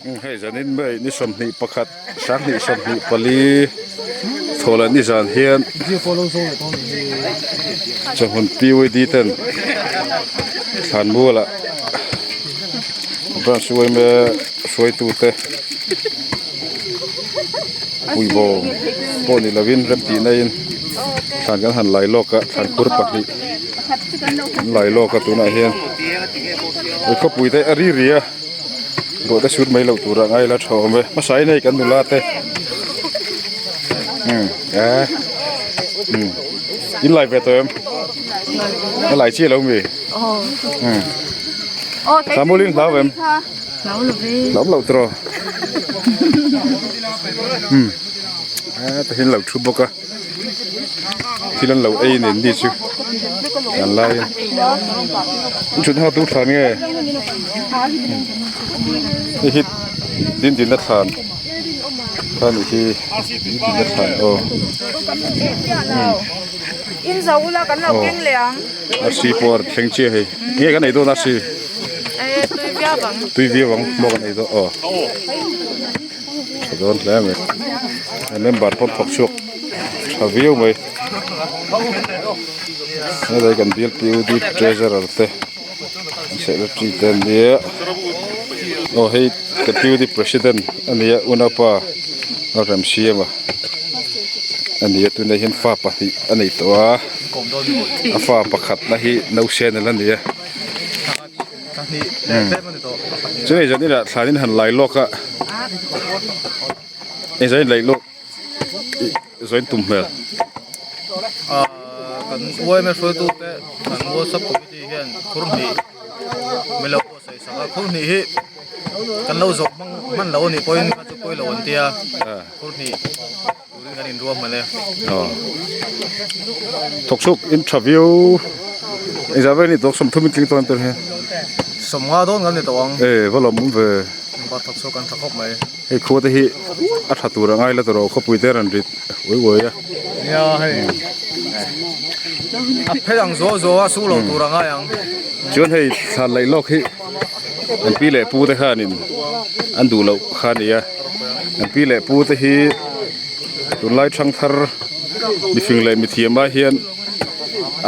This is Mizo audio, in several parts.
Hei zanin mai ni 21 2024 thawh leh nizan hian chawhmun PYD ten thlanmual ah branch yma hruaitu te puibawm pawh ni lovin remtihna in thlan kan han lai lawk a thlan kur pahnih an lai lawk a tunah hian khawpui te a ri ri a. Ruah te sut mai loh turah ngai ila tha awm e hmasa in hei kan nula te umm eh umm in lai ve tawh em a lai chiah lo mi umm Samuel in hlau em hlau loh tawh umm eh tahin lo thu bawk a. Thil an lo ei nen ni chu an lai in thut hma tur thlan nge hei hi din din na thlan kha nih hi din din na thlan aw arsi pawh a rawn thleng chiah hei enge kan ei dawn arsi tui viau ang maw kan ei dawn aw. Tha dawn hle mai member pawh thawk chhuak tha viau mai helai kan bial PUD treasurer te secretary te an nia aw hei kan PUD president a nia unaupa Lalremsiama a nia tunah hian fa pahnih a nei tawh a a fa pakhat na hi nausen a la ni a. Chumi zan inah thlan in han lai lawk a eng zain laih lawk zain tum hmel. Kan yma hruaitu te kan WhatsApp committee hian khur hnih milo pawh sawi sak a khur hnih hi kan lo zawh hmang hman lo anih pawhin kha chu pawi lo an tia khur hnih turin kan inruah hman e. Thawk chhuk in tha viau engzah vel ni tawk sawmthum in tling tawn tur hian. Sawmnga dawn kan ni tawh ang. E va lawm awm ve. Ba thawk chhuak kan tha khawp mai. Hei khua te hi a tha tur a ngai la tawh khawpui te rawn rit uai uai a. Nia hei a phel ang zuau zuau a su lo tur a ngai ang. Chuan hei thlan laih lawk hi an pi leh pu te khanin an duh loh kha a ni a an pi leh pu te hi tunlai thangthar mifing leh mithiam ah hian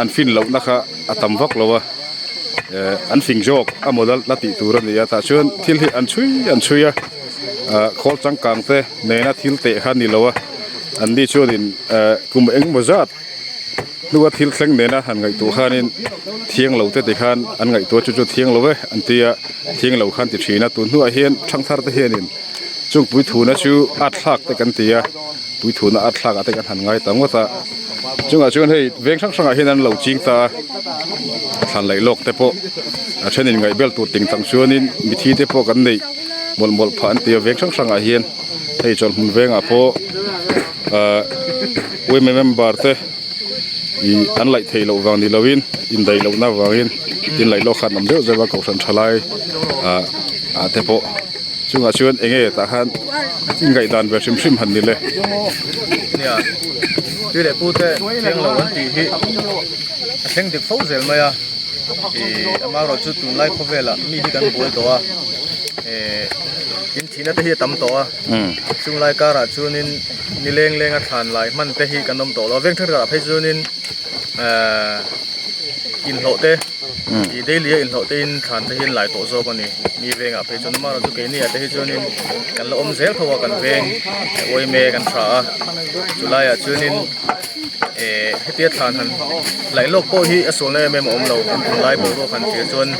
an fin lohna kha a tam vak lo a eh an fing zawk a maw la tih tur a ni a tah chuan thil hi an chhui an chhui a ah khawl changkang te nena thil teh kha a ni lo a an ni chuanin eh kum engemaw zat. Hnua thil thleng nena han ngaihtuah khanin thiang lo te ti khan an ngaihtuah chu chu thiang lo e an ti a, thiang lo khan ti thin a, tun hnuah hian thangthar te hianin chung puithuna chu at thlak te kan ti a, puithuna at thlak ah te kan han ngai ta ngawt a, chungah chuan hei veng hrang hrangah hian an lo ching ta a, thlan laih lawk te pawh a thenin ngaihbel tur ting tang chuanin mithi te pawh kan neih mawlh mawlh phah an ti a veng hrang hrangah hian hei chawlhmun vengah pawh ahh women member te ih an laih theih loh vang ni lovin indaih lohna vangin tin laih lawk khan an awm deuh zeuh a kohhran thalai ah ah te pawh chungah chuan eng nge tah khan ngaihdan ve hrim hrim han ni le. Nia tui leh pu te thiang lo an tih hi a thleng dik fo zel mai a ih amaherawh chu tunlai khawvelah mi hi kan buai tawh a eh in thihna te hi a tam tawh a chunglai karah chuanin ni leng leng a thlan lai hman te hi kan awm tawh lo a veng thenkhat ah phei chuanin ehh inhlawh te ih daily a inhlawh te in thlan te hi an lai tawh zawk a ni mi vengah phei chuan amaherawhchu keini ah te hi chuanin kan la awm zel tho a kan veng uaime kan tha a chulai ah chuanin ehh hetia thlan han laih lawk pawh hi a sualna em em a awm lo kan tunlai boruak han thlir chuan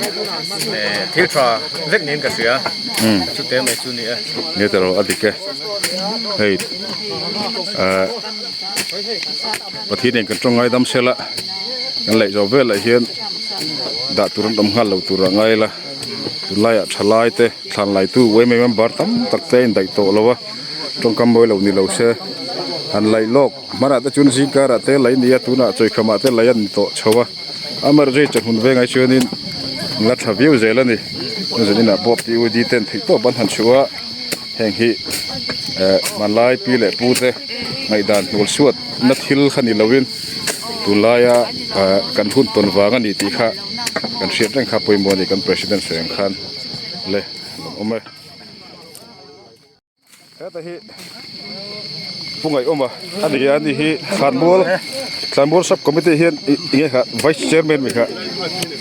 ehh thil tha vek niin ka hria chute mai chu a ni e. Nge tawh lo a dik e hei ahh Pathian in kan tawng ngaidam sel a kan laih zawh velah hian dah tur an awm nghal lo tur a ngai la tunlaiah thalai te thlan laitu uaimai member tam tak te a indaih tawh lo a tawngkam mawi lo ni lo se han laih lawk hmanah te chuan zingkarah te laih a ni a tunah chawikhamah te laih a ni tawh chho a amaherawhchu hei chawhmun vengah hi chuanin an la tha viau zel a ni zaninah pawh PUD ten theihtawp an han chhuah a heng hi eh hmanlai pi leh pu te ngaihdan hnual suat na thil kha ni lovin tunlaia eh kan hun tawn vang a ni tih kha kan hriat reng kha pawimawh a ni kan president sawi ang khan le a lawmawm e. Heta hi Pu Ngaihawma a ni a, ani hi Thlanmual Thlanmual Sub Committee hian ih enge kha Vice Chairman mi kha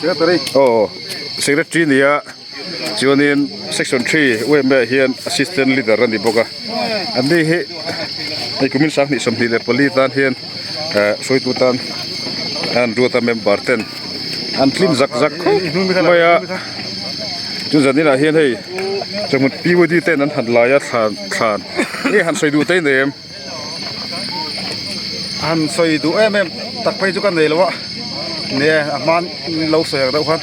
Secretary aw Secretary ni a chuanin Section 3 UMA ah hian Assistant Leader a ni bawk a, ani hi hei kumin 2024 tan hian eh hruaitu tan an ruat a member ten an tlim zak zak khawp mai a chu zanin ah hian hei chawhmeh PUD ten an han lai a thlan thlan nge han sawi duh te nei em han sawi duh em em tak phei chu ka nei lo a nia a hman lo sawi ang deuh khan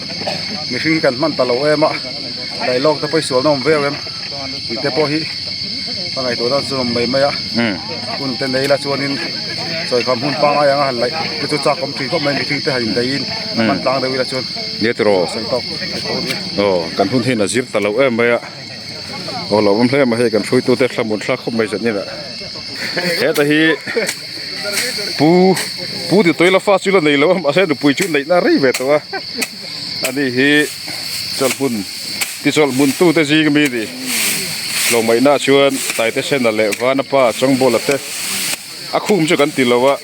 mihring hi kan hman ta lo em a dailawk te pawh hi sual na awm viau em tih te pawh hi ka ngaihtuah dan chu a awm mai mai a hun te nei la chuanin chawikham hun pangngai anga han laih te chu chak awm thin khawp mai mihring te han indaihin hman tlang deuh ila chuan nia tiraw sawi tawk sawi tawk a ni aw kan hun hian a zir ta lo em mai a aw lo awm hle mai hei kan hruaitute thlamun thlak khawp mai zet nila heta hi pu pu ti tawila fa chu la nei lo a mahse nupui chu neihna rei ve tawh a ani hi chawlhmun ti chawlhmun tute zing ami ni tlawmngaihna chuan taite sena leh vanapa chawngbawla te a khum chu kan ti lo a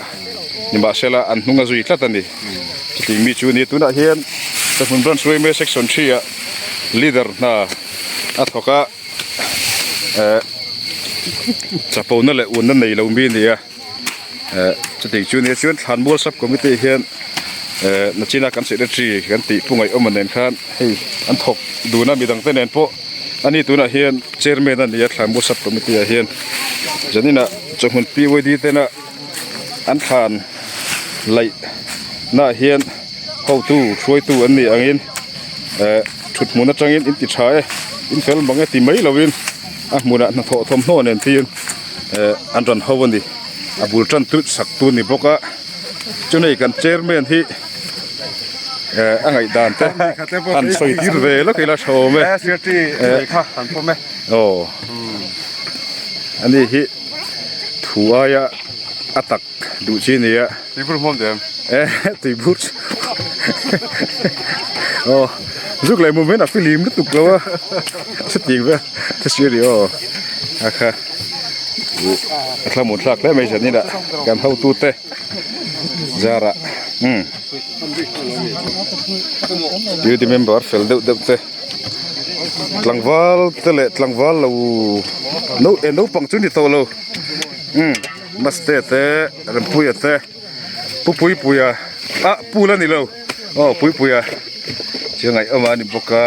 nimahsela an hnung a zui tlat a ni chutih mi chu a ni tunah hian chawhmun branch yma section 3 ah leader hna a thawk a eh chapona leh unna nei lo mi a ni a. Eh chutih chu nia chuan thlanmual sub committee hian eh nachina kan secretary kan tih pu ngaihawma nen khan hei an thawk dun a midang te nen pawh ani tunah hian chairman a ni a thlanmual sub committee ah hian zaninah chawhmun PYD tena an thlan laih naah hian hotu hruaitu an nih angin eh thut hmun atangin in ti tha e in fel mang e ti mai lovin a hmunah hnathawh thawmhnaw nen tiin. Eh an rawn ho a ni a bul tan tut sak tu ni bawk a chunei kan chairman hi eh a ngaih dan te an sawi tir ve lawk ila tha awm e aw ani hi thu aia a tak duh chi a ni a tuibur hmuam duh em eh tuibur aw zuk leh mum hian a filim lutuk lo a chutiang vel te si a ni aw a kha a thlamuan thlak hle mai zanin ah kan hotu te zarah umm duty member fel deuh deuh te tlangval te leh tlangval lo no eh naupang chu ni tawh lo umm. Maste te Rempuia te Pu Puipuia ah pool a ni lo aw Puipuia chu ngaihawm a ni bawk a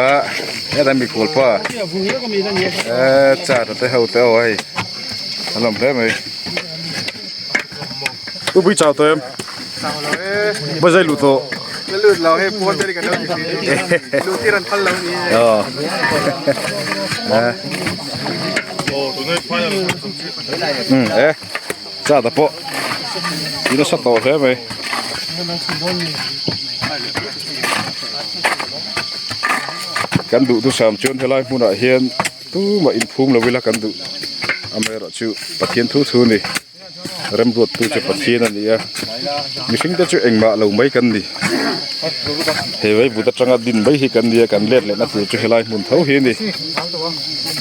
hetah mikhual pa eee car te ho te aw hei a lawm hle mai Pu Pui chau tawh em Bazai luh tawh lut lo hei pawn te kan lo ti lut tir an phal lo ni aw umm e chat a pawh i nasa tawh hle mai kan duh thusam chuan helai hmunah hian tumah inphum lo ila kan duh amaherawhchu Pathian thu thu a ni. Remruattu chu Pathian a ni a, mihring te chu engmah lo mai kan ni. He vaivut atanga din mai hi kan ni a, kan let lehna tur chu helai hmun tho hi a ni.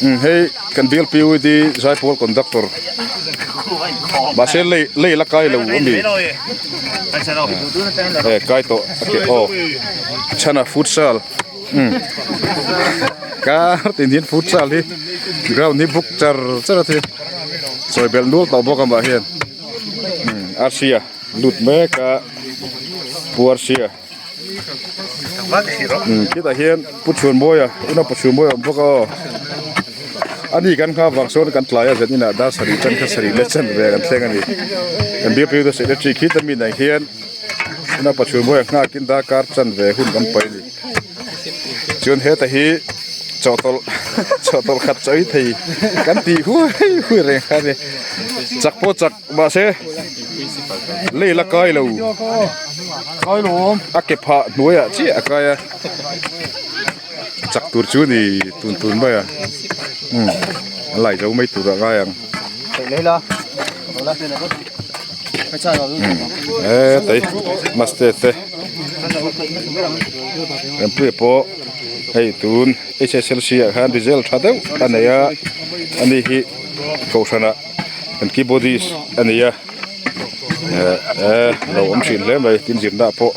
Umm hei kan bial PUD Zaipawl conductor mahse lei lei la kai lo a mi eh kai tawh a ke aw chhana futsal umm kar tin hian futsal hi ground hi buk char char a thil. Sawi belh nual tawh bawk amah hian umm Arsia lut mek a Pu Arsia umm khitah hian Pu Chhunmawia una Pu Chhunmawia a awm bawk a aw ani kan nghak vang sawn kan tlai a zan inah dar sarih chan kha sarih leh chan ve kan thleng a ni kan biak pui secretary khita mi nen hian una Pu Chhunmawia nghakin darkar chan ve hun kan paih a ni. Chuan heta hi chawhtawlh chawhtawlh khat chawi thei kan tih hui hui reng kha a ni chak pawh chak mahse lei la kai lo a ke phah hnuaiah chiah a kai a chak tur chu ni tun tun mai a umm a lai zo mai tur ah ngai ang umm hetei maste te. Rempuia pawh Hei tun HSLC ah khan result tha deuh a nei a ani hi kohhranah kan keyboardist a ni a eh eh lo awm thin hle mai tin zirna pawh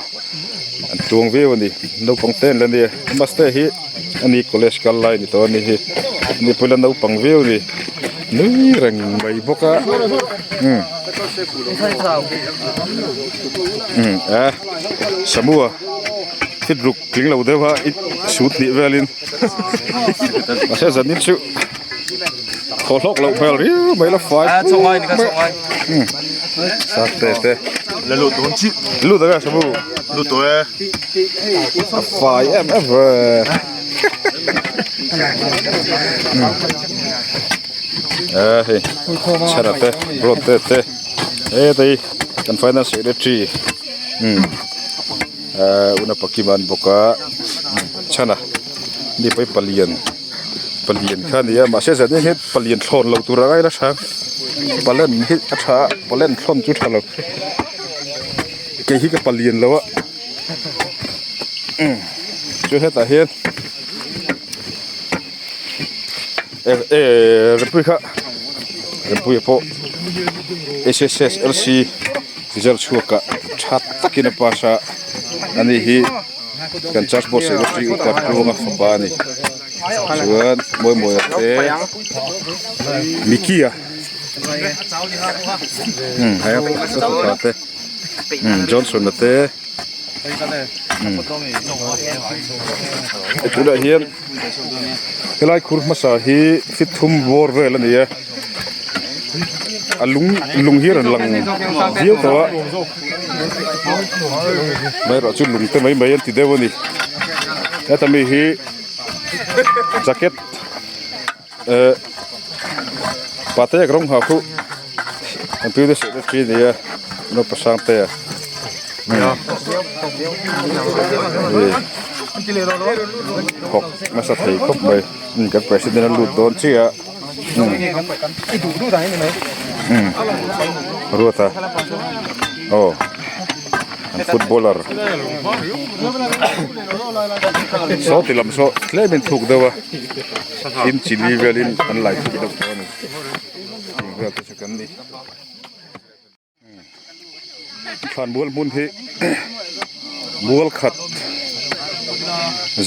an tluang viau a ni naupang te an la nia maste hi ani college kal lai ni tawh a ni hi ani pawh ila naupang viau a ni nui reng mai bawk a umm umm eh samua thil ruk tling lo deuh a i sut hnih velin mahse zanin chu thaw hlawk loh hmel riau mai la fai mai umm sar te te la lut dawn chiah lut ang e samu lut tawh e a fai em em ve eh hei chhara te rod te te hetei kan finance secretary umm. Ahh una pakim an bawk a chhan a mi pawh hi palian palian kha a ni a mahse zan hi palian thlawn lo tur a ngai la tha palen hi a tha a palen thlawn chu tha lo kei hi ka palian lo a chu hetah hian eh eh rempuii kha rempuii pawh S_S_S_L_C result chhuak ah tha takin a pass a ani hi kan church board secretary upa Tluanga fapa a ni chuan mawi mawi ah te Mickey a umm hei a fapa te umm Johnson a te umm tunah hian helai khur hmasa hi fit thum bawr vel a ni a a lung lung hi a rawn lang viau tawh a amaherawh chu lung te mai mai an ti deuh a ni heta mi hi jacket eh patek rawng ha khu an tui te secretary a ni a naupang sang te a thawk nasa thei khawp mai kan president a lut dawn chiah a ruata aw an footballer saw ti lam saw tlem in thuk deuh a tin chili velin an lai thuk deuh tawh a ni tih vel te chu kan ni. Thlan mual hmun hi mual khat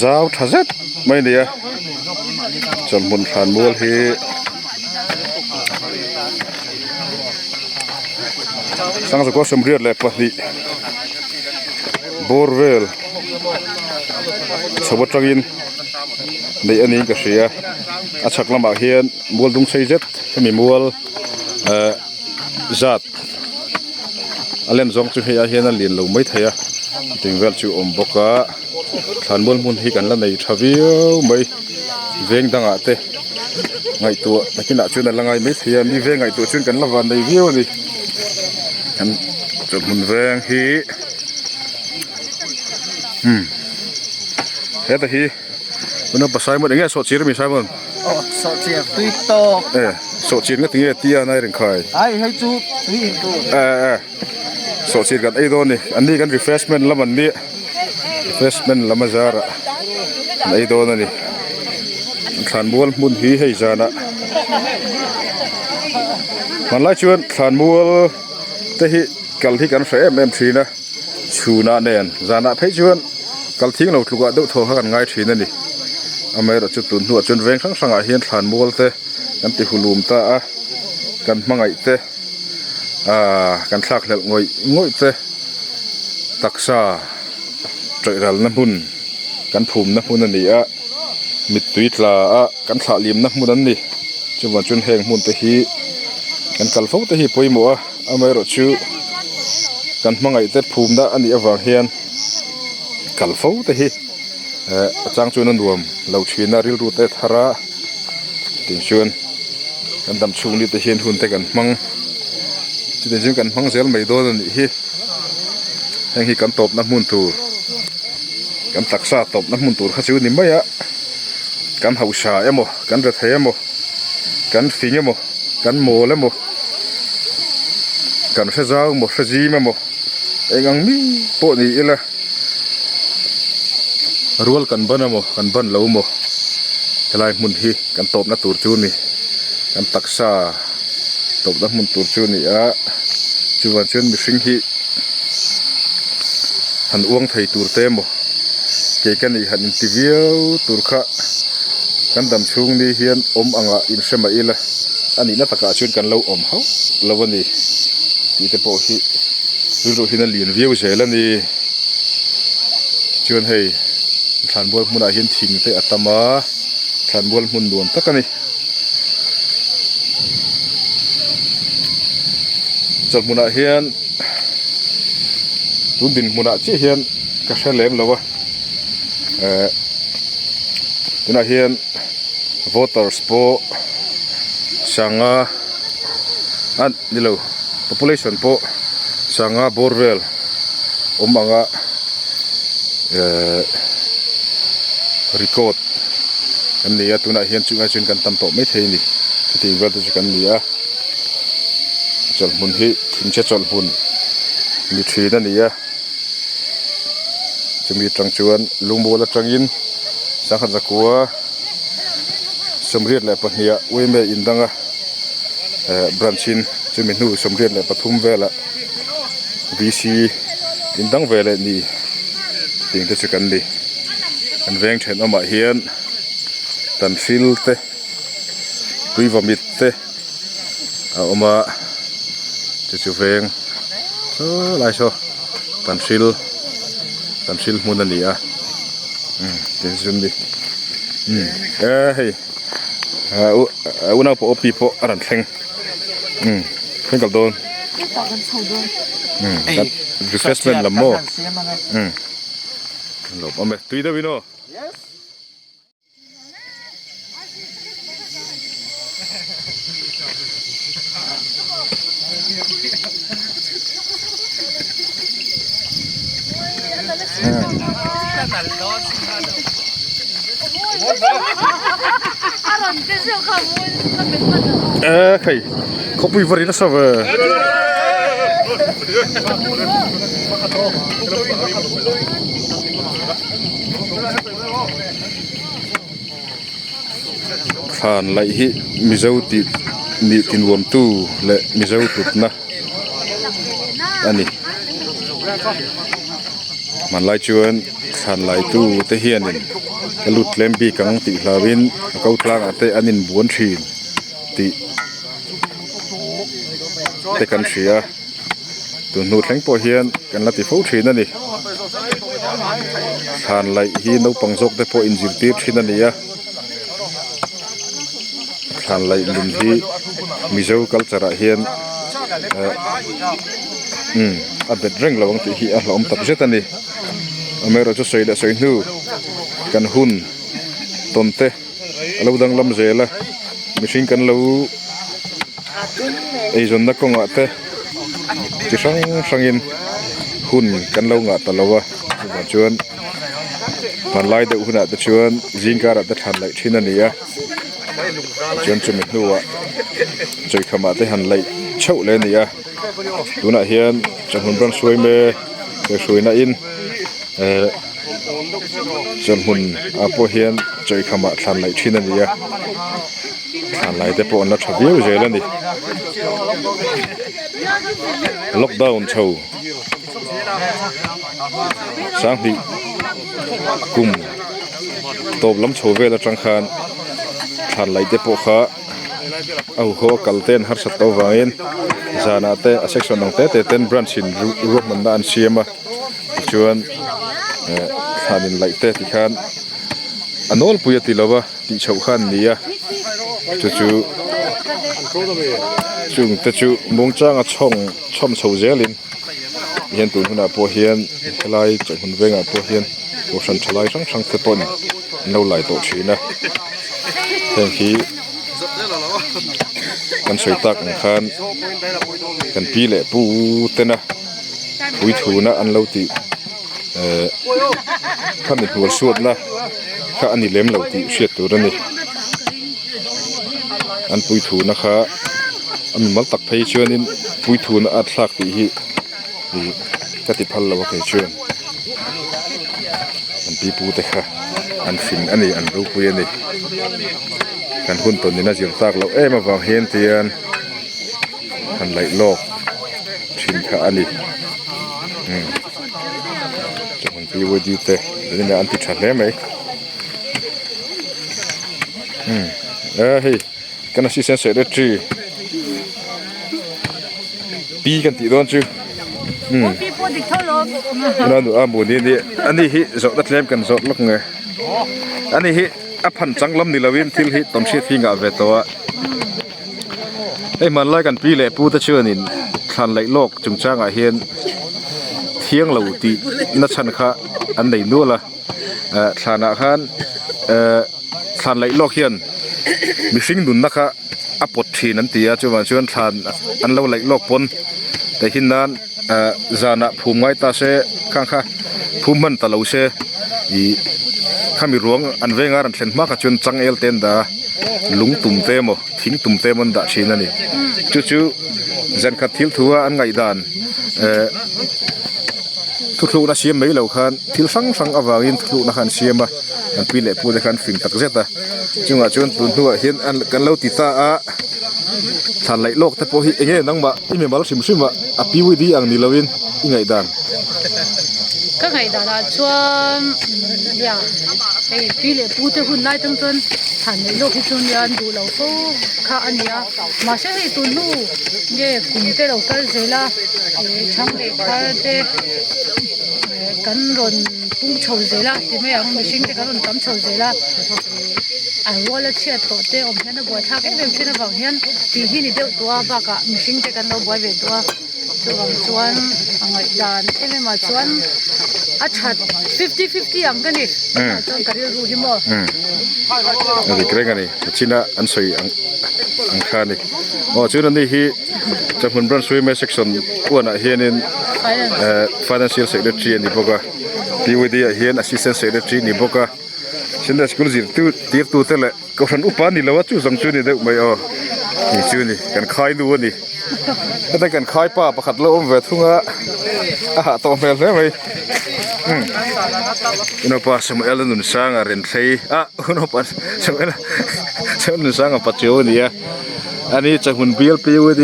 zau tha zet mai a ni a chawlhmun thlan mual hi sangzakua sawmriat leh pahnih bawr vel chho atangin neih a niin ka hria a chhak lamah hian mual dung sei zet hemi mual eh. Zat a lem zawng chu hei ah hian a lian lo mai thei a ting vel chu awm bawk a thlanmual hmun hi kan la nei tha viau mai veng dangah te ngaihtuah nakinah chuan a la ngai mai thei a mi veng ngaihtuah chuan kan la van nei viau a ni kan chawhmun veng hi umm heta hi. Tuna pa Simon enge sawhchir ami Simon? Aw sawhchir tui tawk. Eh sawhchir nga tinge tia nai reng khai. Ai hei chu tui in tur. Eh eh sawhchir kan ei dawn ni an ni kan refreshment lam an ni refreshment lam a zar ah an ei dawn a ni thlanmual hmun hi hei zan ah hmanlai chuan thlanmual te hi kal hi kan hreh em em thin a. Chhunah nen zanah phei chuan kal thing lo tlukah deuh thaw kha kan ngai thin a ni. Amaherawhchu tun hnuah chuan veng hrang hrangah hian thlan mual te kan ti hulum ta a, kan hmangaih te aaa kan thlak hlelh ngawih ngawih te taksa tawih ralna hmun kan phumna hmun a ni a, mittui tla a kan thlah limna hmun an ni. Chuvang chuan heng hmun te hi kan kal fo te hi pawimawh a. Amaherawhchu kan hmangaih te phumna a nih avang hian kal fo te hi eh a chang chuan a nuam lo thin a rilru te a thar a tin chuan kan dam chhung ni te hian hun te kan hmang chutiang chuan kan hmang zel mai dawn a nih hi heng hi kan tawpna hmun tur kan taksa tawpna hmun tur kha chu a ni mai a kan hausa emaw kan rethei emaw kan fing emaw kan mawl emaw. Kan hre zau emaw hre zim emaw eng ang mi pawh ni ila. Rual kan ban emaw kan ban lo maw helai hmun hi kan tawpna tur chu a ni kan taksa tawpna hmun tur chu a ni a chuvang chuan mihring hi han uang thei tur te emaw kei ka nih han inti viau tur kha kan dam chhung ni hian awm angah inhre mah ila a nihna takah chuan kan lo awm hauh lo a ni tih te pawh hi rilru hian a lian viau zel a ni. Chuan hei thlanmual hmunah hian thing te a tam a thlanmual hmun nuam tak a ni. Chawlhmunah hian tun dinhmunah chiah hian ka hre lem lo a ehh tunah hian voters pawh sanga a ni lo population pawh sanga bawr vel awm anga ehh record kan nei a tunah hian chungah chuan kan tam tawh maithei a ni chutiang vel te chu kan ni a chawlhhmun hi thingchhe chawlhhmun ni thin a ni a chumi atang chuan lungmual atangin sangha zakua 82 ah uaime indang a ehh branch in chumi hnu 83 velah. VC in dang ve leh ni tih te chu kan ni an veng thenawmah hian tan fil te tui vawmit te a awm a chu chu veng saw lai saw tan hril tan hril hmun a ni a umm tin chu ni umm e hei ah unau pawh awpi pawh a rawn thleng. Umm kan kal dawn umm kan refreshment lam maw umm kan lawm awm e tui deuh in aw. Ê khei khawpui va ri nasa ve. Thlan laih hi Mizo tih nih tinuamtu leh Mizo tutna a ni. Hmanlai chuan thlan laitu te hianin ka lut tlem bik ang tih hlauhin a ko tlangah te an inbuan thin tih te kan hria a tun hnu thleng pawh hian kan la ti fo thin a ni thlan laih hi naupang zawk te pawh inzirtir thin a ni a thlan laih nun hi mizo culture ah hian eh umm a bet reng lo ang tih hi a hlauhawm tak zet a ni amaherawhchu sawi leh sawi hnu kan hun tawn te a lo danglam zel a mihring kan lo eizawnna kawngah te chi hrang hrangin hun kan lo ngah ta lo a chuvang chuan hmanlai deuh hunah te chuan zing karah te thlan laih thin a ni a chuan chumi hnuah chawikhamah te han laih theuh leh a ni a tunah hian chawhmun rawn hruai mek hruaina in ehh chawlhmun ah pawh hian chawikhamah thlan laih thin a ni a thlan lai te pawh an la tha viau zel a ni lockdown chho sanghnih kum tawp lam chho vel atang khan thlan laih te pawh kha a huho a kal te an harsat tawh avangin zanah te a section ang te te ten branch in ruahmanna an siam a. Tichuan eh thlan in laih te tikhan a nawlpui a ti lo va tih chhoh kha an ni a chu chu chung te chu muangchanga chhawng chhawm chho zelin tihian tun hunah pawh hian helai chawhmun vengah pawh hian kohhran tha lai hrang hrang te pawhin an lo lai tawh thin a heng hi kan sawi tak ang khan kan pi leh pu tena. Puithuna an lo tih ehh khami hnual suatna kha a ni lem lo tih hriat tur a ni an puithuna kha a mimal tak phei chuanin puithuna a thlak tih hi ih ka ti phal lo a kei chuan. An pi pu te kha an fing a ni an ropui a ni. Kan hun tawn in a zir tak loh em avang hian tian han laih lawk thin kha a ni. Umm chuan PYD te zanin ah an ti tha hle mai. Umm a hei kan assistant secretary pi kan tih dawn chu umm ina nu a muni ani ani hi zawhna tlem kan zawt lawk nge ani hi a phan chang lam ni lovin thil hi tawnhriat hi ngah ve tawh a hei hmanlai kan pi leh pu te chuanin thlan laih lawk chungchangah hian thiang lo tih na chhan kha an nei nual a ah thlanah khan eh. Thlan laih lawk hian mihring nunna kha a pawt thin an ti a chuvang chuan thlan an lo laih lawk pawn tehkhin nan ah zanah phum ngai ta se khang kha phum hman ta lo se ih khami ruang an venga rawn thlen hma kha chuan changel te an dah a lung tum te emaw thing tum te emaw an dah thin a ni chu chu zan khat thil thu a an ngaihdan eh. Thuthlukna siam mai lo khan thil hrang hrang avangin thuthlukna kha an siam a, an pi leh pu te kha an fing tak zet a, chungah chuan tun hnuah hian an kan lo ti ta a, thlan laih lawk te pawh hi eng nge nangmah i mimal hrim hrim a, a PYD ang ni lovin i ngaihdan. Ka ngaihdanah chuan nia hei pi leh pu te hun lai tang chuan thlan laih lawk hi chu nia an duh lo fo kha a ni a, mahse hei tun hnu nge kum te lo kal zel a. Ih thang leh thar te kan rawn pung chho zel a ti mai ang mihring te kan rawn tam chho zel a a rual a chhiat tawh te awm hian a buaithlak em em thin avang hian tih hi ni deuh tawh a bakah mihring te kan lo buai ve tawh a chuvang chuan a ngaihdan em em ah chuan a that fifty fifty ang ka ni tunah chuan ka rilru hi maw. A dik reng a ni china an sawi ang ang kha a ni aw chuan ani hi. Chahmun branch Suime section uanah hianin eh financial secretary a ni bawk a PUD ah hian assistant secretary a ni bawk a Sunday school zirtir tirtu te leh kohhran upa a ni lo a chu zawng chu a ni deuh mai aw ni chu a ni kan khai nu a ni heta kan khai pa pakhat lo awm ve thung a a hah tawh hmel hle mai umm unaupa Samuel a Nunsanga Renthlei ah unaupa Samuel Samuel Nunsanga Pachuau a ni a. Ani chahmun bial PUD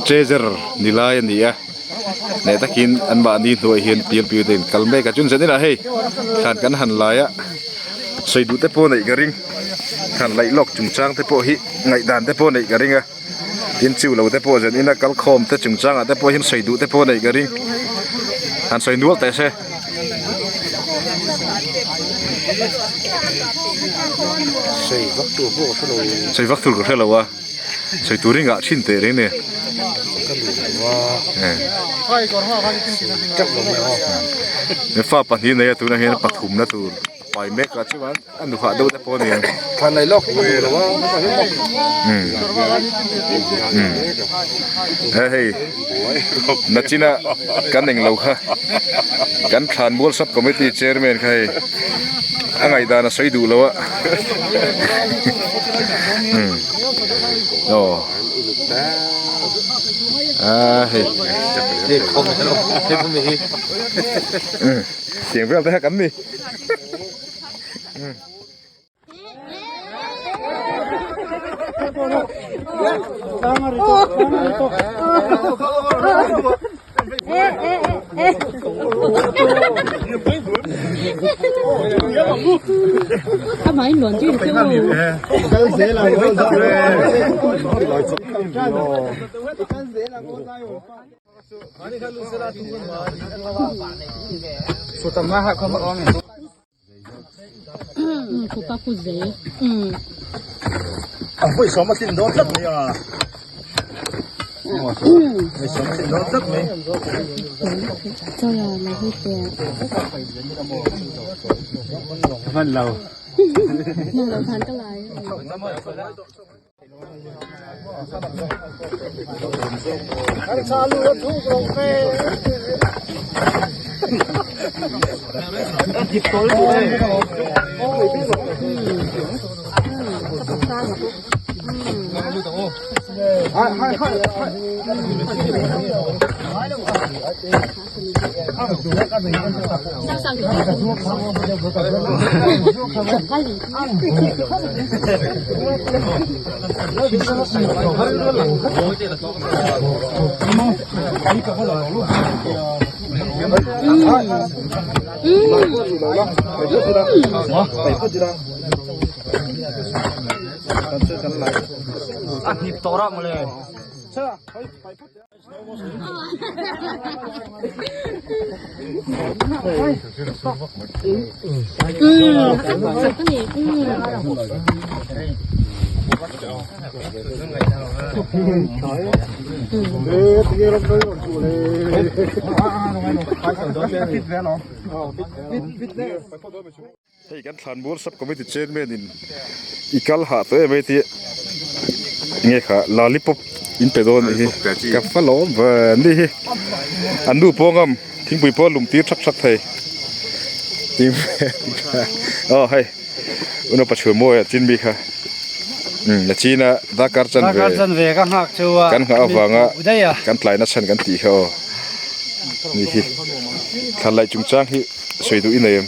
treasurer ni lai a ni a leh takin anmahni hnuaiah hian bial PUD in kal mek a chun zaninah hei thlan kan han lai a sawi duh te pawh neih ka ring thlan laih lawk chungchang te pawh hi ngaihdan te pawh neih ka ring a tin chiu lo te pawh zanin a kal khawm te chungchangah te pawh hian sawi duh te pawh neih ka ring han sawi nual teh se. Sawi vak tur pawh ka hre lo. Sawi vak tur ka hre lo a, sawi tur hi ngah thin teh reng nia. Ka duh lo a. Teuh lo mai aw. Fa pahnih nei a tunah hian pathumna tur a pai mek a chuan a nu hah deuh te pawh a ni ang. Thlan nei lawk ka duh lo a. He hei nachina kan englo kha kan thlan mual sub committee chairman kha hei. A ngaihdan a sawi duh lo a aw a hei tiang vel te kha kan ni. Hei kan thlanmual sub committee chairman in i kal hah tawh em ai tih enge kha lollipop in pe dawn anih hi ka va lawm ve ni hi an nu pawh ngam thingpui pawh a lum tir thak thak thei aw hei unaupa chhun mawi a chin mi kha umm a chin a darkar chanve kan nghah avanga kan tlai na chhan kan tih kha aw ni hi thlan laih chungchang hi. Sawi duh i nei em?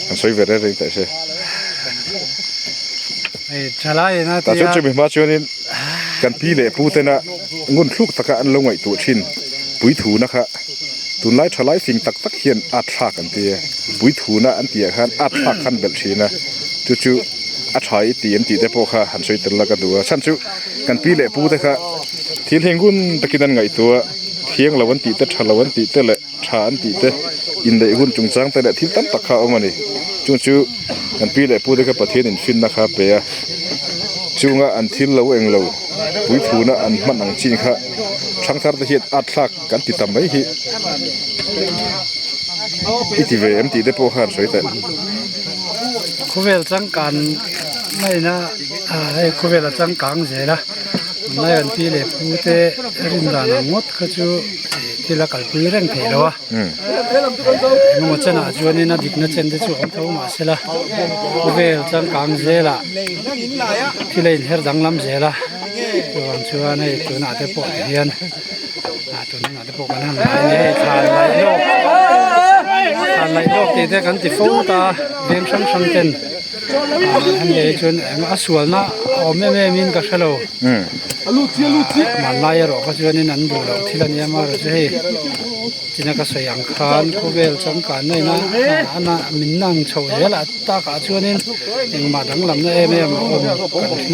An sawi ve reng reng teh se. Tah chuan chumi hma chuanin kan pi leh pu tena ngun thluk taka an lo ngaihtuah thin puithuna kha tunlai tha lai fing tak tak hian at thlak an ti a, puithuna an tih ah khan at thlak khan belh thin a, chu chu a tha i ti an tih te pawh kha han sawi tel la ka duh a, chhan chu kan pi leh pu te kha thil hi ngun takin an ngaihtuah a, thiang lo an tih te tha lo an tih te leh. tha an tih te inneih hun chungchang te leh thil tam tak kha a awm a ni chung chu kan pi leh pu te kha Pathian in finna kha a pe a chunga an thil lo eng lo puithuna an hman ang chin kha thangthar te hian at thlak kan ti ta mai hi i ti ve em tih te pawh kha an sawi teh. Khawvel changkan ngaihna hei khawvel a changkang zel a tunlai kan pi leh pu te rin dan ang ngawt kha chu. Thil a kalpui reng thei lo a, engemaw chenah chuanin a dikna chen te chu a awm tho mahsela khawvel changkang zelah thil a inher danglam zel a, chuvang chuan hei tunah te pawh ti hian ah tun hunah te pawh kan han ngai nia hei thlan laih lawk thlan laih lawk tih te kan ti fo ta veng hrang hrang ten. Hemi chuan a sualna a awm em em in ka hre lo hmanlai erawh kha chuanin an duh loh thil a nia amaherawh chu hei tina ka sawi ang khan khawvel changkanna ina a min nang chhoh zel a takah chuanin engmah danglamna em em a awm kan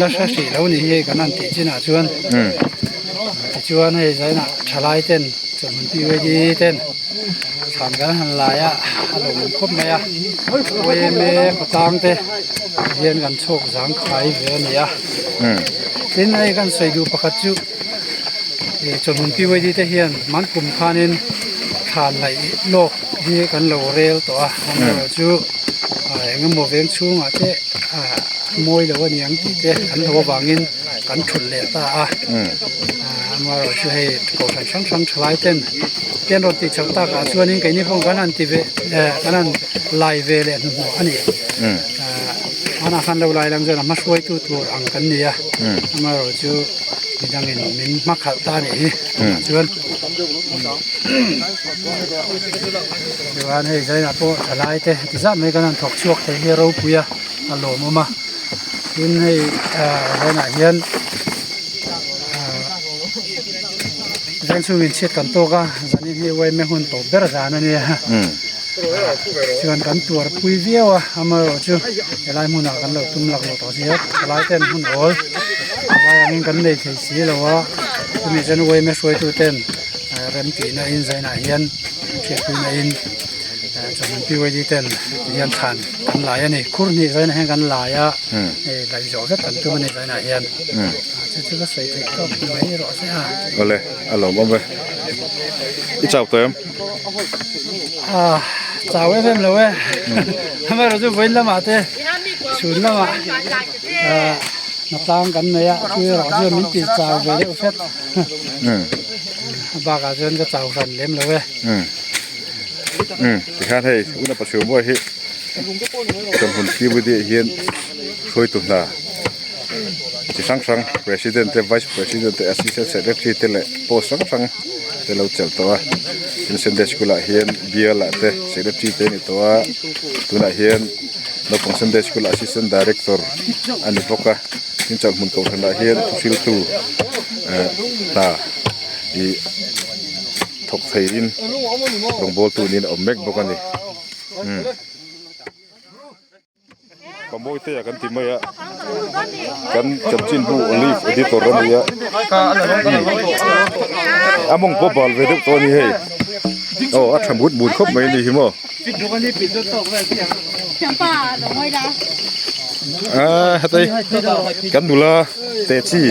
la hre hrih lo ni hi kan han tih chinah chuan tichuan hei zainah thalai ten chawhmun PYD ten. Thlan kan han lai a a lawm khawp mai a yma khawtlang te hian kan chhawk zang khai ve a ni a tin hei kan sawi duh pakhat chu ih chawhmun PYD te hian man kum khanin thlan laih lawk hi kan lo rel tawh a amaherawh chu eng emaw veng chhungah te ah mawi lo a ni ang tih te an hlauh avangin kan thulh leh ta a amaherawh chu hei kohhran hrang hrang thalai ten. Te an rawn tih chhoh tak ah chuanin keini pawh kan han ti ve eh kan han lai ve leh hnuhnawh a ni. Hmanah khan lo lai lang chuan a hma hruaitu tur ang kan ni a, amaherawh chu midangin min hma khalh ta a nih hi tunah chuan. Chuan hei zainah pawh thalai te ti zat mai kan han thawk chhuak thei hi a ropui a, a lawmawm a. Tin hei zainah hian. Zan chhungin chhiat kan tawk a zanin hi uaime hun tawp ber zan a nia chuan kan tuar pui viau a amaherawh chu helai hmunah kan lo tum lak lo tawh si a thalai ten hmun awl helai angin kan nei thei si lo a chumi chuan uaime hruaitu ten rem tihna in zainah hian hriatpuina in. Chawhmeh PYD ten tihian thlan kan lai a ni. Khur hnih zainah hian kan lai a, hei laih zawh vek kan tum a ni zainah hian. Chu chu ka sawi theih tawp mai rawh se a. Awle, a lawmawm e. I chau tawh em? Ah, chau em em lo e. Amaherawh chu vawiin lamah te chhun lamah hnatlang kan nei a, chu erawh chuan min ti chau ve deuh hret. A bakah chuan ka chau hran lem lo e. Umm tikhan hei una pasio mawi hi chawhmun PWD ah hian hruaitu hna chi hrang hrang president te vice president te assistant secretary te leh post hrang hrang te lo chelh tawh a tin sunday school ah hian bial ah te secretary te a ni tawh a tunah hian naupang sunday school assistant director a ni bawk a tin chawlhhmun kohhran ah hian thuhriltu eh hna ih thawk theiin rawngbawltu niin a awm mek bawk a ni umm. Pamawite a kan ti mai a kan chanchin bu olive editor a ni a a mawng pawh bal ve deuh tawh a ni hei aw a tha mut mut khawp mai a ni hi maw a hetei kan nula te chi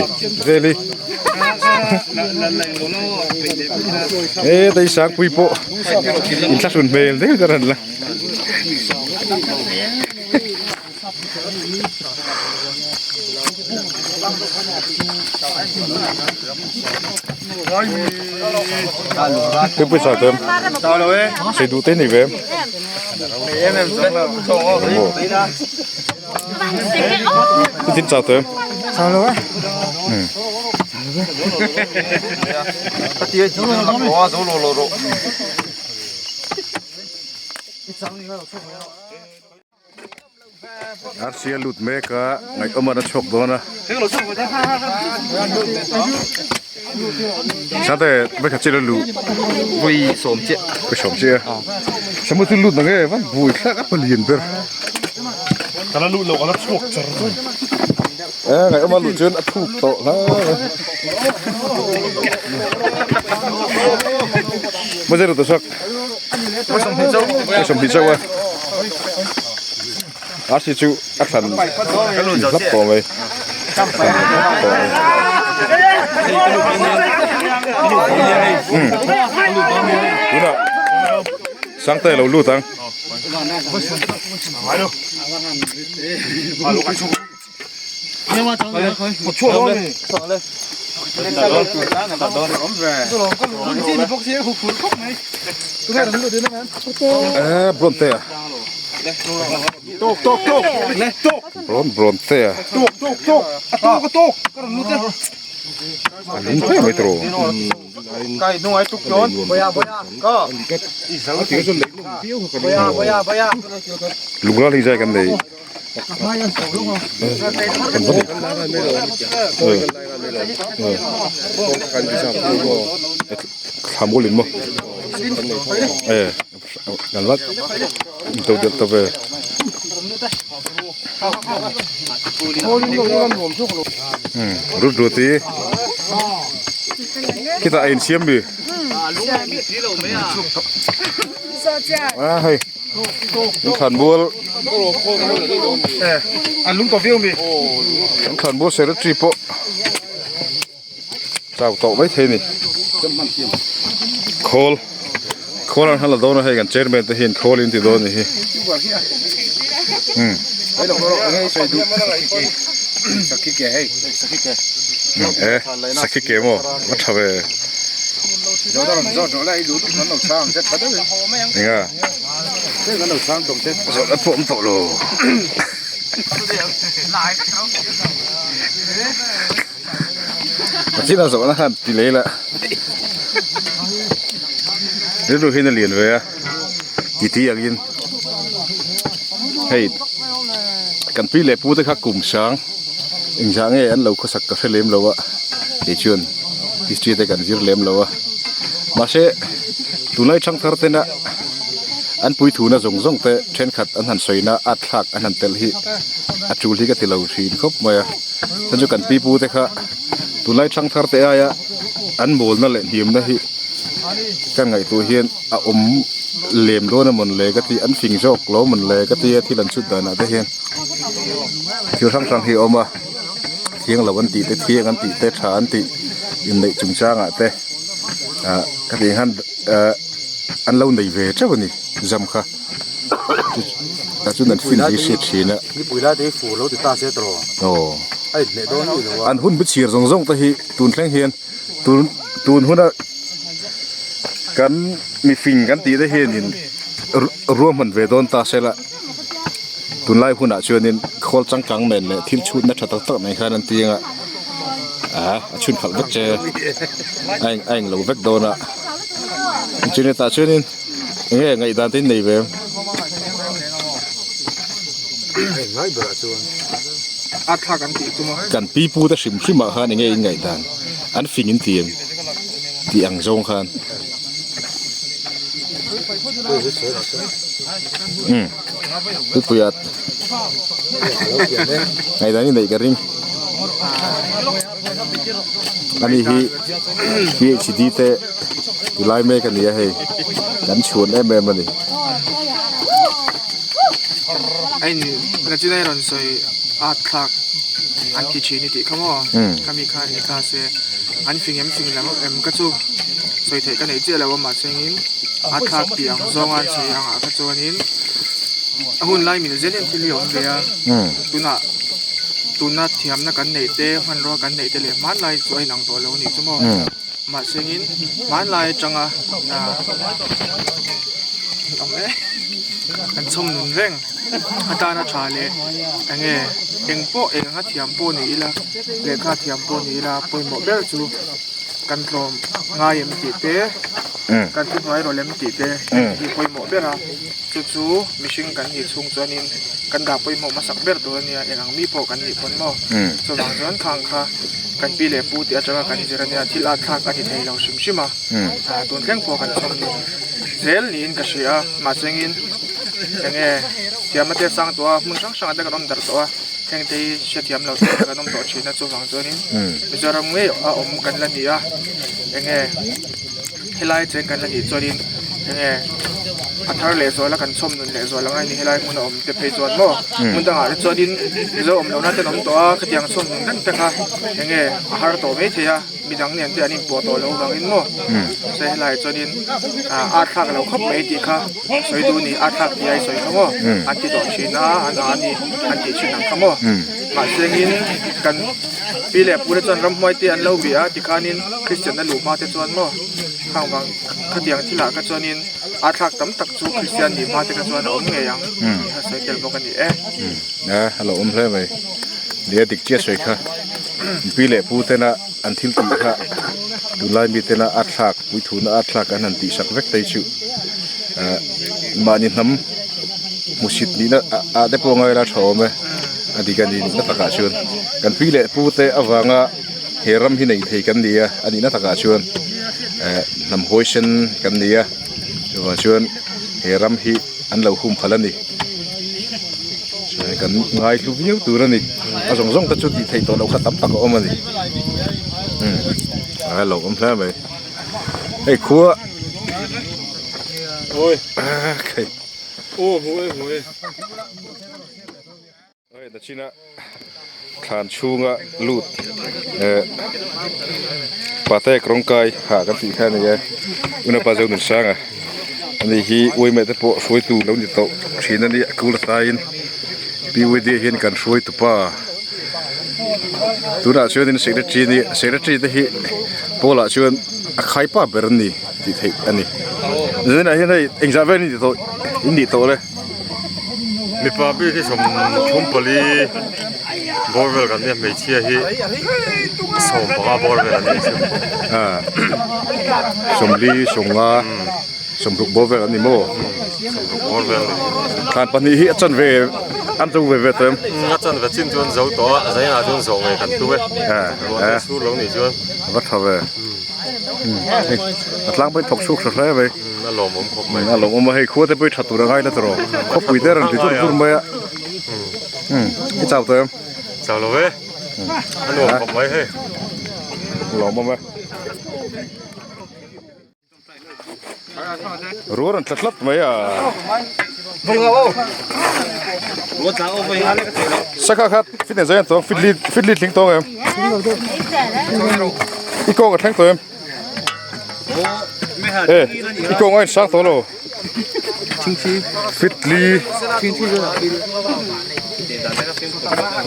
vel hi e hetei sangpui pawh inthlahrun hmel deuh te a rawn la. Cái pwisa te sei duh te nei ve Tin chau te Arsi a lut mek a ngaihawm a chhuak dawn a Sate vekha chil a luh Vui sawm chiah Vui sawm chiah a Samu chu lut nang e van vui thlak a palian ber Ka la lut lo ka la chhuak char char E ngaihawm a luh chuan a thuk tawh hle Maw zero tawh sak. Sawmhnih chauh a Arsi chu a thlan hlap tawh mai tunah Sangte a lo lut ang. Brawn te a brawn brawn te a a lung hle mai tawh lung ral hi zai kan nei. Thla mawl in maw e kan vat to deuh ta ve rut rut hi khitah a insiam mi a hei. Thlanmual Thlanmual secretary pawh chau tawh mai thei a ni khawl khawl an la dawn a hei kan chairman te hian khawl in ti dawn a ni hi e sakhi ke maw a tha ve enga. Zawh a pawm tawh lo. A chin a zawhna khan ti lei la. Rilru hian a lian ve a titi angin hei kan pi leh pu te kha kum sang engzah nge an lo khawsak ka hre lem lo a kei chuan history te kan zir lem lo a mahse tunlai thangthar tena an puithuna zawng zawng te thenkhat an han sawina at thlak an han telh hi a tul hi ka ti lo thin khawp mai a chuan chu kan pi pu te kha tunlai thangthar te aia an mawlna leh hniamna hi ka ngaihtuah hian a awm lem dawn a mawn le ka ti an fing zawk lo mawn le ka ti a thil an chhut danah te hian thil hrang hrang hi a awm a thiang lo an tih te thiang an tih te tha an tih inneih chungchangah te ah ka tih ang khan ah an lo nei ve teuh a ni zam kha tah chuan an fin hi hriat thin a aw an hun bi chhir zawng zawng te hi tun thleng hian tun tun huna kan mifing kan tih te hianin ruahman ve dawn ta se la. Tunlai hunah chuanin khawl changkang nen leh thil chhutna tha tak tak mai khan an ti ang a ah a chhun khalh vek che a eng a englo vek dawn a chumi tah chuanin eng nge ngaihdan te in nei ve em? Kan pi pu te hrim hrim ah khan eng nge in ngaihdan an fing in ti em tih ang zawng khan umm. Tuipui at ngaihdan hi neih ka ring ani hi phd te ti lai mek ani a hei kan chhuan em em ani. Ain Rachina i rawn sawi at thlak an ti thin i tih kha maw khami kha ni ta se an fing em fing lam em ka chu sawi theih ka neih chiah lo a mahse engin a thlak tih ang zawnga an sawi angah kha chuanin a hun lai mil zel hian thil hi a awm ve a tunah tuna thiamna kan neih te hmanrua kan neih te leh hmanlai chu a inang tawh lo a nih chu maw mahse engin hmanlai atanga awm e kan chhawm nun reng atana tha leh enge eng pawh eng anga thiam pawh ni ila lehkha thiam pawh ni ila pawimawh ber chu. Kan tlawm ngai em tih te, kan thuhnuai rawlh em tih te hi pawimawh ber a, chu chu mihring kan nih chhung chuanin kan dah pawimawh hmasak ber tur a nia, eng ang mi pawh kan nih pawn maw? Chuvang chuan khang kha kan pi leh pu tih atanga kan zir a nia, thil at thlak a ni thei lo hrim hrim a, tun thleng pawh kan chhawm zel niin ka hria a, mahse engin enge thiamna te sang tawh a, hmun hrang hrangah te kan awm darh tawh a. Hengte hi hrethiam lo te kan awm tawh thin a chuvang chuanin Mizoram ngei a awm kan la ni a enge helai cheng kan la nih chuanin enge a thar leh zual a kan chhawm nun leh zual angai ni helai hmun a awm te phei chuan maw hmun dangah te chuanin Mizo awm lohna ten awm tawh a khatiang chhawm nun reng te kha enge a har tawh maithei a. Midang nen te an inpawh tawh loh vangin maw se helaiah chuanin ah ar thlak lo khawp mai tih kha sawi duh a ni ar thlak tih a i sawi kha maw an ti tawh thin a an a ni an tih thin ang kha maw mahse engin kan pi leh pu te chuan ramhuai te an lo bih a tikhanin Kristian a luh hma te chuan maw khang vang khatiang thilah kha chuanin ar thlak tam tak chu Kristian nih hma te kha chuan a awm ngei ang tih a sawi tel bawk a ni e. A lo awm hle mai. Nia dik chiah sawi kha pi leh pu tena an thil tih kha tunlai mi tena a thlak puithuna a thlak an han tih sak vek te chu ah mahni hnam hmusit nihna ah te pawh ngaila tha awm e a dik a ni nihna takah chuan kan pi leh pu te avanga he ram hi nei thei kan ni a a nihna takah chuan eh hnam hawisen kan ni a chuvang chuan he ram hi an lo hum phalh a ni. Kan ngai hlu viau tur a ni a zawng zawng te chu tih theih tawh loh kha tam tak a awm a ni umm a lo awm hle mai hei khua ah hei nachina thlan chhunga lut eh patek rawng kai ha kan tih kha a ni e unapa zo nun sanga ani hi uaimeh te pawh hruaitu lo ni tawh thin a nia kul atain PYD ah hian kan hruai tupa tunah chuanin secretary a ni secretary te hi pawlah chuan a khaipa ber an ni tih theih a ni zaninah hian hei engzah vel in ti tawh in nih tawh le. Mipa bik hi 34 bawr vel kan nia hmeichhia hi 15 bawr vel an ni chu. Ah 40 sawmnga 60 bawr vel an ni maw? 60 bawr vel. Thlan pahnih hi a chan ve an zo ve ve tawh em? A chan ve chin chu an zo tawh a, zainah chuan zawh ngei kan tum e. Ruah te sur lo nih chuan. A va tha ve. Hei a tlangpui thawk chhuak tha hle mai. A lawmawm khawp mai. A lawmawm a hei khua te pawh hi tha tur a ngai la tawh khawpui te rawn ti dur dur mai a. I chau tawh em? Chau lo e. A nuam khawp mai hei. A lawmawm e. Ruah rawn tla tlat mai a. Sakha khat fit nen zai an tawng fit li fit li tling tawng em? I kawng a thleng tawh em? E i kawng a in sang tawh lo. Fit li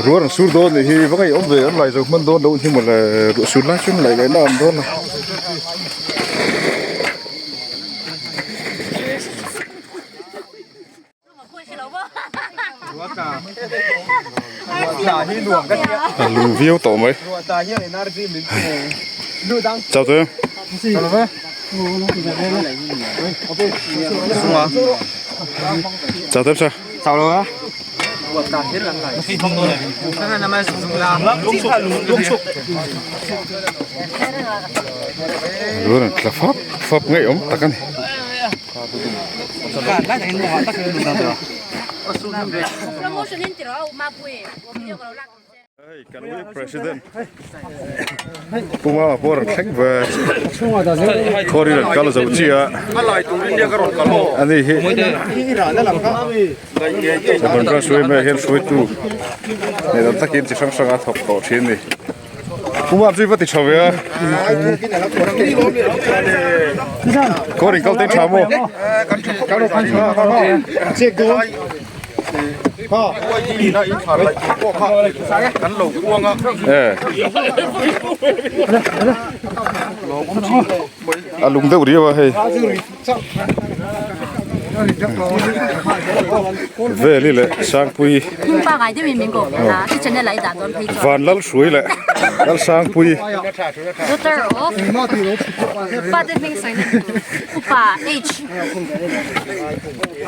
Ruah rawn sur dawn nih hi va ngei awm ve an lai zo hman dawn loh hi mawle ruah sur lai chuan laih laihna a awm dawn a. A lung viau tawh mai. Chau chu. Chau tem sa. Chau lo a. Ruan an tla fap fap ngei awm tak a ni. Hei kan ui president Pu Mama pawh a rawn thleng ve Khawri rawn kal zo chi a ani hi Saban hruai mai hian hruaitu nei dan takin chi hrang hrang a thawk tawh thin a ni Pu Mama chu i va ti tha ve a Khawri kal teng tha maw. A lung deuh riau a hei Veli leh Sangpuii Vanlalhruai leh Lalsangpuii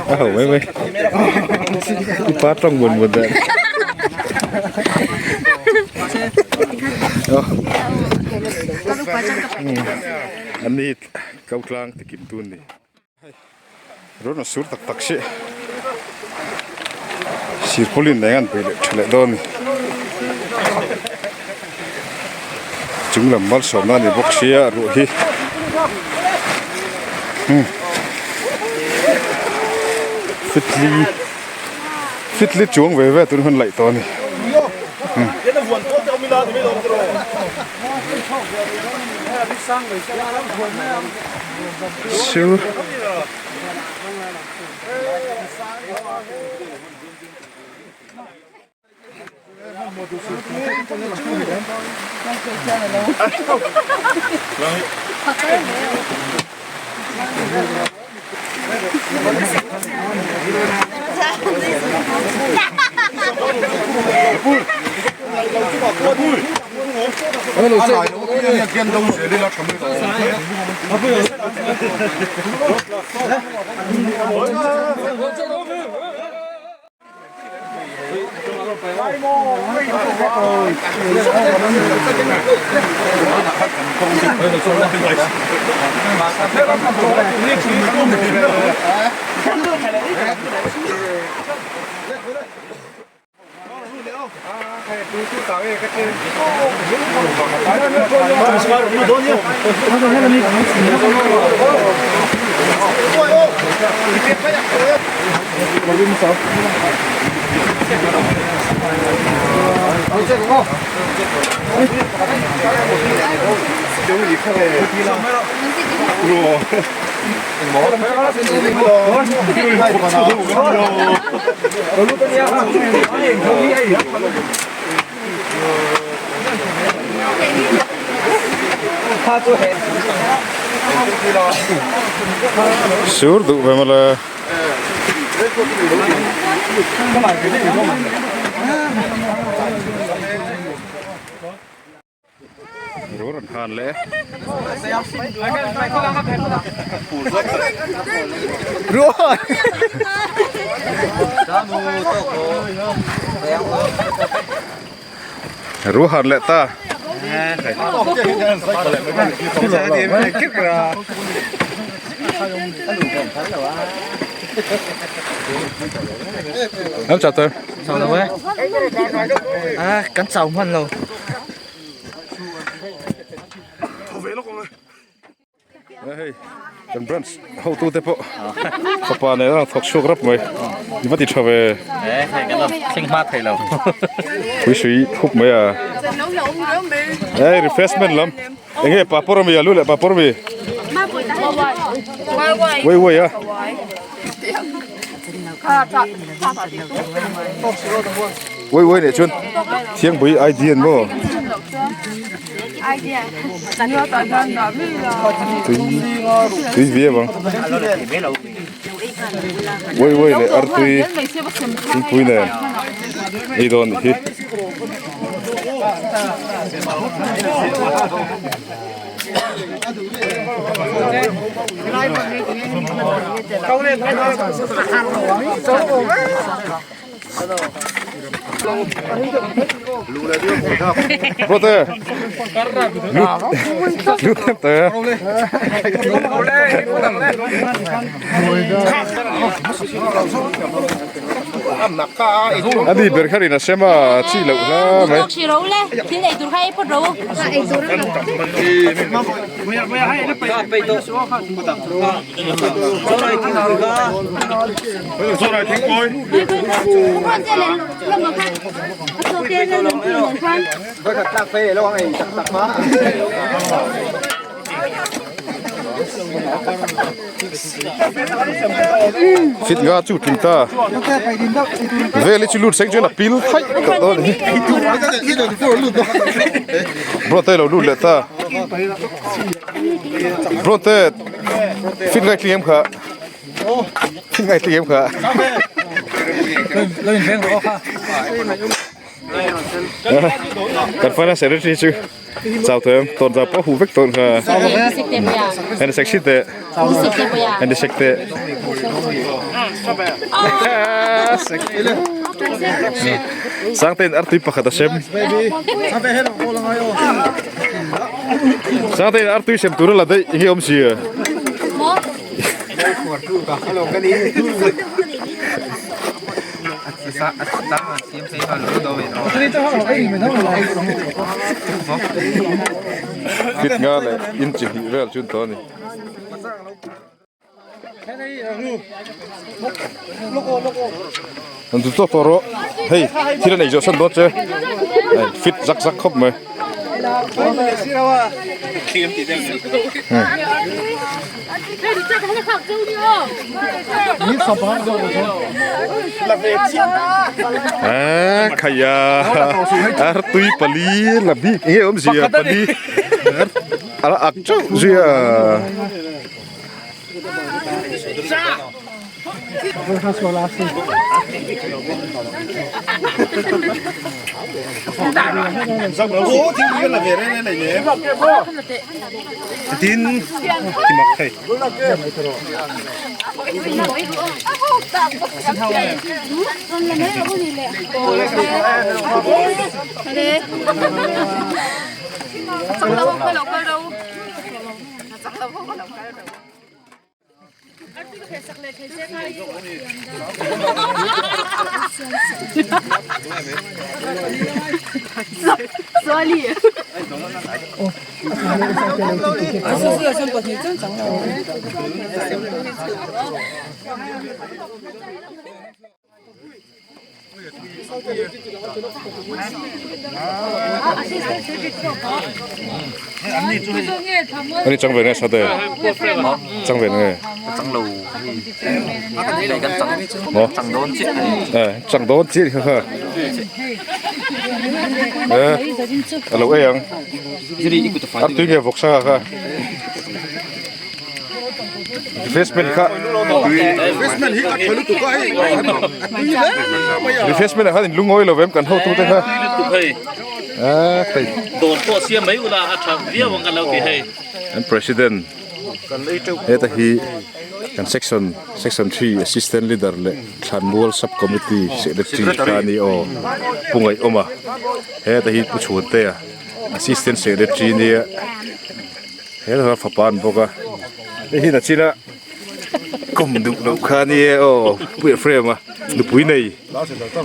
A ho mai mai. I pa tawng buan buan dan. An ni kau tlang ti kim tun ni. Rawn a sur tak tak si. Sirpawlin eng an peih leh tha leh dawn ni. Chung lam malsawmna a ni bawk sia ruah hi. Fitli fitli chuang ve ve tun hun laih tawh a ni. Sur. Sur duh ve mawle. Ru rawn han leh. Ru han leh ta. Em chào tôi. Chào đâu ấy. À, cắn chào hman lo. Hei kan branch hotu te pawh fapa nen a thawk chhuak rap mai i va ti tha ve thleng hma thei lo pui sui khup mai a hei refreshment lam eng nge papawr ami a lu leh papawr ami wei wei a wei wei leh chuan thiangbui ID an maw tui tui ve vang wei wei leh artui thingpui nen. ei dawn anih hi. Brother, lut te. Ani ber kharin a sem a chi loh hla mai. Fit nga chu tling ta vel hi chu lut seng chuan a pil thaih tawh dawn a ni bro te lo lut leh ta bro te fit ngai tling em kha fit ngai tling em kha kan finance secretary chu chau tawh em tawn zau pawh a huh vek tawh kha en sexy teh en sek teh sangtein artui pakhat a sem sangtein artui sem tur a la daih enge awm sia. Fit nga leh in chi hnih vel chu an tawh a ni. An duh tawk tawh rawh hei thil a nei zawh san dawn che fit zak zak khawp mai. Eee khaia artui pali la bik enge awm zia pali a la ak chauh zui a. Ani chang ve nge sate chang ve nge chang lo hei kan chang chang dawn chiah ani eh chang dawn chiah kha kha eh alo ei ang ar tui nge vawk sa kha Refreshment kha Refreshment hi a tha lutuk a hei a tui hle mai a. Refreshment ah khan in lungawi lo vem kan hotu te kha. Lutuk hei. A thei. Dawn pawh siam mai ula a tha viau ang kan lo ti hei. An president heta hi kan section section 3 assistant leader leh thlanmual sub committee secretary kha a ni aw Pu Ngaihawma heta hi Pu Chhuantea assistant secretary nia. He hla fapa an bawk a hei hi nachina kawm duh loh kha a ni e aw puia frame a nupui nei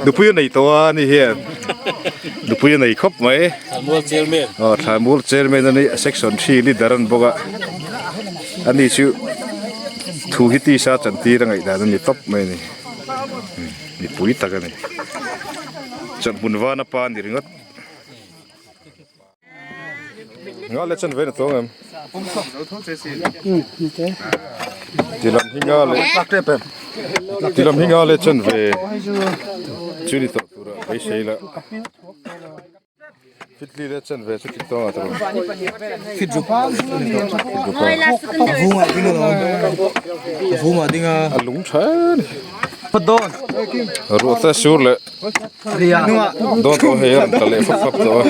nupui a nei tawh a ni hian nupui a nei khawp mai Thlanmual chairman aw thlanmual chairman a ni section 3 leader an bawk a ani chu thu hi tisa chantir a ngaihdan a ni tawp mai a ni mipui tak a ni chawlhhmun vana pa a ni ringawt. Nga le chan ve na tawng em? Ti lam hi nga le ti lam hi nga le chan ve chu ni tawh tura beisei la fitli le chan ve chu ti tawng a tawng fit rupa vunga dinga vunga dinga a lung tha ni. Ruah te sur leh dawn tawh hei a rawn tla leh fap fap tawh a.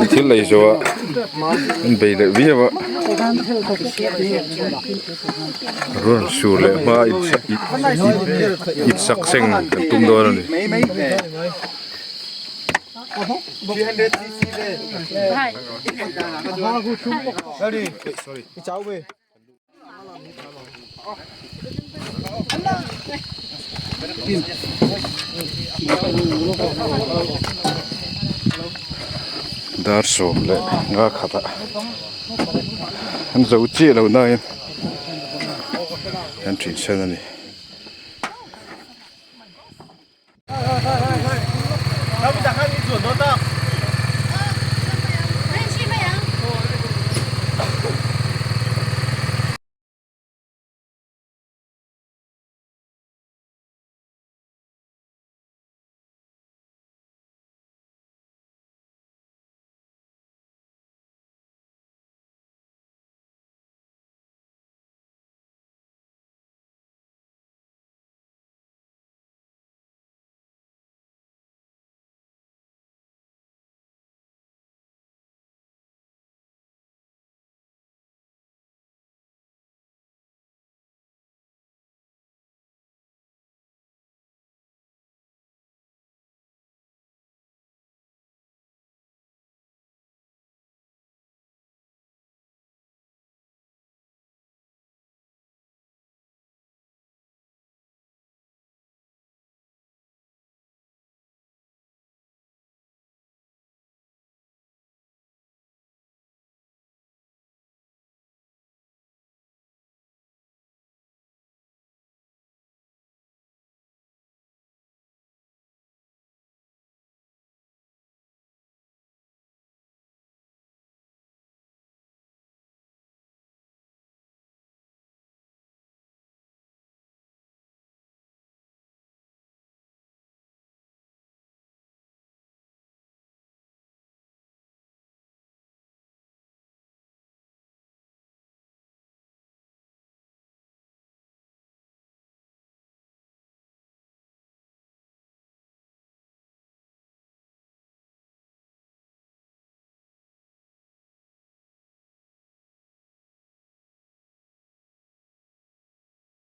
An thil lei zawh a an bei leh viau a. Ruah rawn sur leh hma insak seng kan tum dawn a ni. Dar sawm leh nga khatah an zo chiah lo nain an thin sen a ni.